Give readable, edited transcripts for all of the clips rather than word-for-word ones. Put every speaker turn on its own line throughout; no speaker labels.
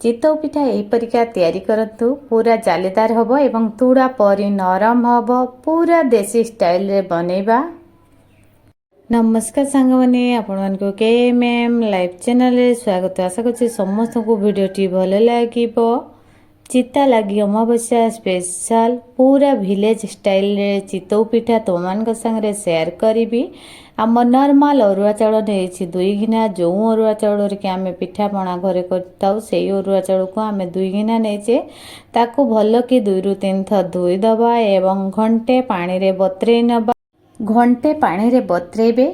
ଚିତଉ ପିଠା ଏହିପରିକା ତିଆରି କରନ୍ତୁ, ପୁରା ଜାଲିଦାର ହେବ ଏବଂ ତୁଡ଼ା ପରି ନରମ ହେବ। ପୁରା ଦେଶୀ ଷ୍ଟାଇଲରେ ବନେଇବା। ନମସ୍କାର ସାଙ୍ଗମାନେ, ଆପଣମାନଙ୍କୁ କେ ଏମ୍ ଏମ୍ ଲାଇଭ୍ ଚ୍ୟାନେଲରେ ସ୍ୱାଗତ। ଆଶା କରୁଛି ସମସ୍ତଙ୍କୁ ଭିଡ଼ିଓଟି ଭଲ ଲାଗିବ। ଚିତା ଲାଗି ଅମାବାସ୍ୟା ସ୍ପେଶାଲ ପୁରା ଭିଲେଜ ଷ୍ଟାଇଲରେ ଚିତଉ ପିଠା ତୁମମାନଙ୍କ ସାଙ୍ଗରେ ସେୟାର କରିବି। ଆମ ନର୍ମାଲ ଅରୁଆ ଚାଉଳ ନେଇଛି 2 ଗିନା। ଯେଉଁ ଅରୁଆ ଚାଉଳରେ କି ଆମେ ପିଠାପଣା ଘରେ କରିଥାଉ, ସେଇ ଅରୁଆ ଚାଉଳକୁ ଆମେ 2 ଗିନା ନେଇଛେ। ତାକୁ ଭଲ କି 2ରୁ 3 ଥର ଧୋଇଦେବା ଏବଂ ଘଣ୍ଟେ ପାଣିରେ ବତୁରେଇ ନେବା। ଘଣ୍ଟେ ପାଣିରେ ବତୁରେଇବେ।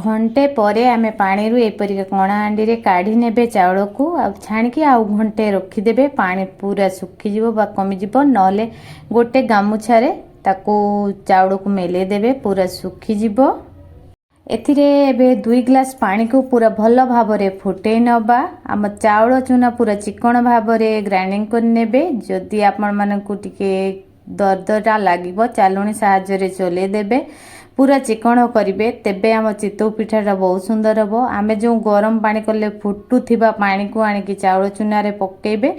ଘଣ୍ଟେ ପରେ ଆମେ ପାଣିରୁ ଏପରିକା କଣା ହାଣ୍ଡିରେ କାଢ଼ି ନେବେ ଚାଉଳକୁ ଆଉ ଛାଣିକି ଆଉ ଘଣ୍ଟେ ରଖିଦେବେ। ପାଣି ପୁରା ଶୁଖିଯିବ ବା କମିଯିବ। ନହେଲେ ଗୋଟେ ଗାମୁଛାରେ ତାକୁ ଚାଉଳକୁ ମେଲେଇ ଦେବେ, ପୁରା ଶୁଖିଯିବ। ଏଥିରେ ଏବେ 2 ଗ୍ଲାସ୍ ପାଣିକୁ ପୁରା ଭଲ ଭାବରେ ଫୁଟେଇ ନେବା। ଆମ ଚାଉଳ ଚୁନା ପୁରା ଚିକଣ ଭାବରେ ଗ୍ରାଇଣ୍ଡିଙ୍ଗ କରିନେବେ। ଯଦି ଆପଣମାନଙ୍କୁ ଟିକେ ଦରଦରା ଲାଗିବ, ଚାଲୁଣି ସାହାଯ୍ୟରେ ଚଲେଇ ଦେବେ। ପୁରା ଚିକଣ କରିବେ, ତେବେ ଆମ ଚିତଉ ପିଠାଟା ବହୁତ ସୁନ୍ଦର ହେବ। ଆମେ ଯେଉଁ ଗରମ ପାଣି କଲେ, ଫୁଟୁଥିବା ପାଣିକୁ ଆଣିକି ଚାଉଳ ଚୁନାରେ ପକାଇବେ।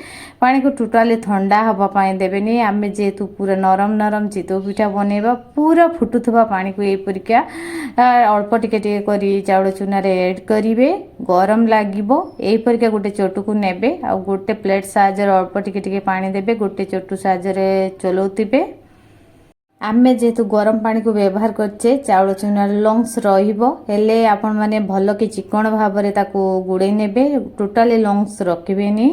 ପାଣିକୁ ଟୋଟାଲି ଥଣ୍ଡା ହେବା ପାଇଁ ଦେବେନି। ଆମେ ଯେହେତୁ ପୁରା ନରମ ନରମ ଚିତଉ ପିଠା ବନେଇବା, ପୁରା ଫୁଟୁଥିବା ପାଣିକୁ ଏଇପରିକା ଅଳ୍ପ ଟିକେ ଟିକେ କରି ଚାଉଳ ଚୁନାରେ ଏଡ଼୍ କରିବେ। ଗରମ ଲାଗିବ। ଏଇପରିକା ଗୋଟେ ଚଟୁକୁ ନେବେ ଆଉ ଗୋଟେ ପ୍ଲେଟ୍ ସାହାଯ୍ୟରେ ଅଳ୍ପ ଟିକେ ଟିକେ ପାଣି ଦେବେ। ଗୋଟେ ଚଟୁ ସାହାଯ୍ୟରେ ଚଲାଉଥିବେ। ଆମେ ଯେହେତୁ ଗରମ ପାଣିକୁ ବ୍ୟବହାର କରିଛେ, ଚାଉଳ ଚୁନାରେ ଲମ୍ପସ୍ ରହିବ। ହେଲେ ଆପଣମାନେ ଭଲ କି ଚିକଣ ଭାବରେ ତାକୁ ଗୁଡ଼େଇ ନେବେ, ଟୋଟାଲି ଲମ୍ପସ୍ ରଖିବେନି।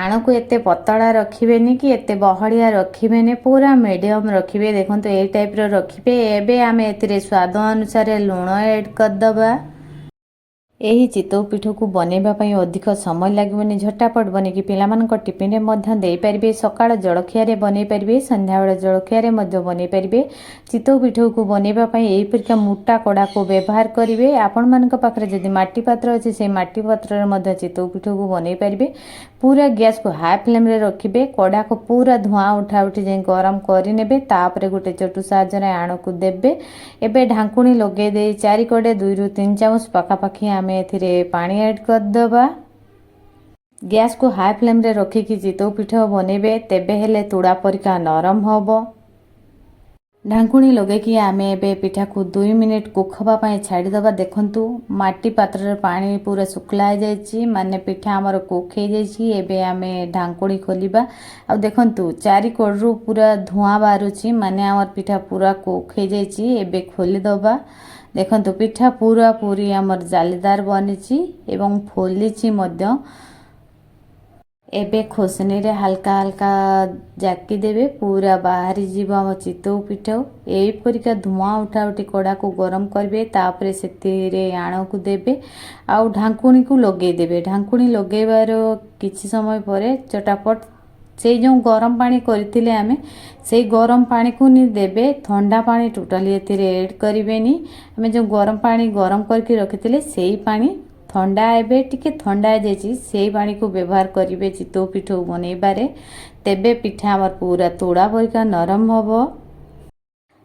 ଆଣକୁ ଏତେ ପତଳା ରଖିବେନି କି ଏତେ ବହଳିଆ ରଖିବେନି, ପୁରା ମିଡ଼ିୟମ୍ ରଖିବେ। ଦେଖନ୍ତୁ, ଏଇ ଟାଇପ୍ର ରଖିବେ। ଏବେ ଆମେ ଏଥିରେ ସ୍ୱାଦ ଅନୁସାରେ ଲୁଣ ଏଡ଼୍ କରିଦେବା। ଏହି ଚିତଉ ପିଠାକୁ ବନେଇବା ପାଇଁ ଅଧିକ ସମୟ ଲାଗିବନି। ଝଟାପଟ ବନେଇକି ପିଲାମାନଙ୍କ ଟିଫିନରେ ମଧ୍ୟ ଦେଇପାରିବେ। ସକାଳ ଜଳଖିଆରେ ବନେଇ ପାରିବେ, ସନ୍ଧ୍ୟାବେଳ ଜଳଖିଆରେ ମଧ୍ୟ ବନେଇ ପାରିବେ। ଚିତଉ ପିଠାକୁ ବନେଇବା ପାଇଁ ଏହିପରିକା ମୋଟା କଡ଼ାକୁ ବ୍ୟବହାର କରିବେ। ଆପଣମାନଙ୍କ ପାଖରେ ଯଦି ମାଟି ପାତ୍ର ଅଛି, ସେଇ ମାଟି ପାତ୍ରରେ ମଧ୍ୟ ଚିତଉ ପିଠାକୁ ବନେଇ ପାରିବେ। ପୁରା ଗ୍ୟାସକୁ ହାଇ ଫ୍ଲେମ୍ରେ ରଖିବେ। କଡ଼ାକୁ ପୁରା ଧୂଆଁ ଉଠା ଉଠି ଯାଇ ଗରମ କରିନେବେ। ତାପରେ ଗୋଟେ ଚଟୁ ସାହାଯ୍ୟରେ ଆଣକୁ ଦେବେ। ଏବେ ଢାଙ୍କୁଣୀ ଲଗେଇ ଦେଇ ଚାରିକଡ଼େ 2ରୁ 3 ଚାମଚ ପାଖାପାଖି ଆମେ ଏଥିରେ ପାଣି ଆଡ଼୍ କରିଦେବା। ଗ୍ୟାସକୁ ହାଇ ଫ୍ଲେମ୍ରେ ରଖିକି ଚିତଉ ପିଠା ବନେଇବେ, ତେବେ ହେଲେ ତୁଡ଼ା ପରିକା ନରମ ହେବ। ଢାଙ୍କୁଣୀ ଲଗେଇକି ଆମେ ଏବେ ପିଠାକୁ 2 ମିନିଟ୍ କୁକ୍ ହେବା ପାଇଁ ଛାଡ଼ିଦେବା। ଦେଖନ୍ତୁ, ମାଟି ପାତ୍ରରେ ପାଣି ପୁରା ଶୁଖିଲା ହେଇଯାଇଛି, ମାନେ ପିଠା ଆମର କୁକ୍ ହେଇଯାଇଛି। ଏବେ ଆମେ ଢାଙ୍କୁଣୀ ଖୋଲିବା ଆଉ ଦେଖନ୍ତୁ, ଚାରି କଡ଼ରୁ ପୁରା ଧୂଆଁ ବାହାରୁଛି, ମାନେ ଆମର ପିଠା ପୁରା କୁକ୍ ହେଇଯାଇଛି। ଏବେ ଖୋଲିଦେବା। ଦେଖନ୍ତୁ, ପିଠା ପୁରା ପୁରି ଆମର ଜାଲିଦାର ବନିଛି ଏବଂ ଫୁଲିଛି ମଧ୍ୟ। ଏବେ ଖୋସନିରେ ହାଲକା ହାଲକା ଜାକି ଦେବେ, ପୁରା ବାହାରି ଯିବ ଆମ ଚିତଉ ପିଠା। ଏହିପରିକା ଧୂଆଁ ଉଠା ଉଠି କଡ଼ାକୁ ଗରମ କରିବେ। ତାପରେ ସେଥିରେ ଆଣକୁ ଦେବେ ଆଉ ଢାଙ୍କୁଣୀକୁ ଲଗେଇ ଦେବେ। ଢାଙ୍କୁଣୀ ଲଗେଇବାର କିଛି ସମୟ ପରେ ଚଟାପଟ ସେଇ ଯେଉଁ ଗରମ ପାଣି କରିଥିଲେ ଆମେ, ସେଇ ଗରମ ପାଣିକୁ ନି ଦେବେ। ଥଣ୍ଡା ପାଣି ଟୋଟାଲି ଏଥିରେ ଏଡ଼୍ କରିବେନି। ଆମେ ଯେଉଁ ଗରମ ପାଣି ଗରମ କରିକି ରଖିଥିଲେ, ସେଇ ପାଣି ଥଣ୍ଡା, ଏବେ ଟିକେ ଥଣ୍ଡା ହେଇଯାଇଛି, ସେଇ ପାଣିକୁ ବ୍ୟବହାର କରିବେ ଚିତଉ ପିଠଉ ବନେଇବାରେ। ତେବେ ପିଠା ଆମର ପୁରା ତୁଡ଼ା ପରିକା ନରମ ହେବ।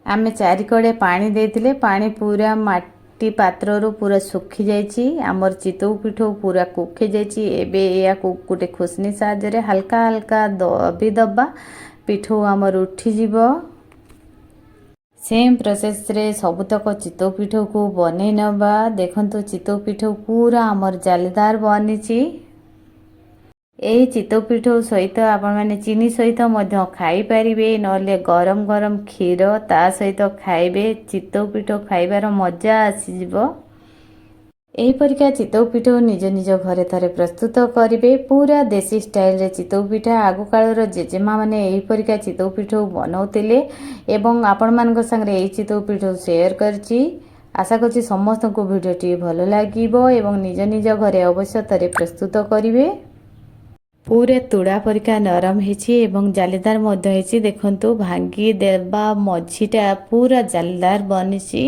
ଆମେ ଚାରିକଡ଼େ ପାଣି ଦେଇଥିଲେ, ପାଣି ପୁରା ମାଟି ପାତ୍ରରୁ ପୁରା ଶୁଖି ଯାଇଛି। ଆମର ଚିତଉ ପିଠଉ ପୁରା କୁକ୍ ହେଇଯାଇଛି। ଏବେ ଏହାକୁ ଗୋଟେ ଖୋସନି ସାହାଯ୍ୟରେ ହାଲକା ହାଲକା ଦବି ଦେବା, ପିଠଉ ଆମର ଉଠିଯିବ। ସେମ୍ ପ୍ରୋସେସ୍ରେ ସବୁତକ ଚିତଉ ପିଠାକୁ ବନେଇ ନେବା। ଦେଖନ୍ତୁ, ଚିତଉ ପିଠଉ ପୁରା ଆମର ଜାଲିଦାର ବନିଛି। ଏହି ଚିତଉ ପିଠଉ ସହିତ ଆପଣମାନେ ଚିନି ସହିତ ମଧ୍ୟ ଖାଇପାରିବେ, ନହେଲେ ଗରମ ଗରମ କ୍ଷୀର ତା ସହିତ ଖାଇବେ। ଚିତଉ ପିଠଉ ଖାଇବାର ମଜା ଆସିଯିବ। ଏହିପରିକା ଚିତଉ ପିଠଉ ନିଜ ନିଜ ଘରେ ଥରେ ପ୍ରସ୍ତୁତ କରିବେ। ପୁରା ଦେଶୀ ଷ୍ଟାଇଲରେ ଚିତଉ ପିଠା। ଆଗକାଳର ଜେଜେମା ମାନେ ଏହିପରିକା ଚିତଉ ପିଠଉ ବନାଉଥିଲେ ଏବଂ ଆପଣମାନଙ୍କ ସାଙ୍ଗରେ ଏହି ଚିତଉ ପିଠଉ ସେୟାର କରିଛି। ଆଶା କରୁଛି ସମସ୍ତଙ୍କୁ ଭିଡ଼ିଓଟି ଭଲ ଲାଗିବ ଏବଂ ନିଜ ନିଜ ଘରେ ଅବଶ୍ୟ ଥରେ ପ୍ରସ୍ତୁତ କରିବେ। ପୁରା ତୁଡ଼ା ପରିକା ନରମ ହେଇଛି ଏବଂ ଜାଲିଦାର ମଧ୍ୟ ହେଇଛି। ଦେଖନ୍ତୁ, ଭାଙ୍ଗି ଦେବା ମଝିଟା ପୁରା ଜାଲିଦାର ବନିଛି।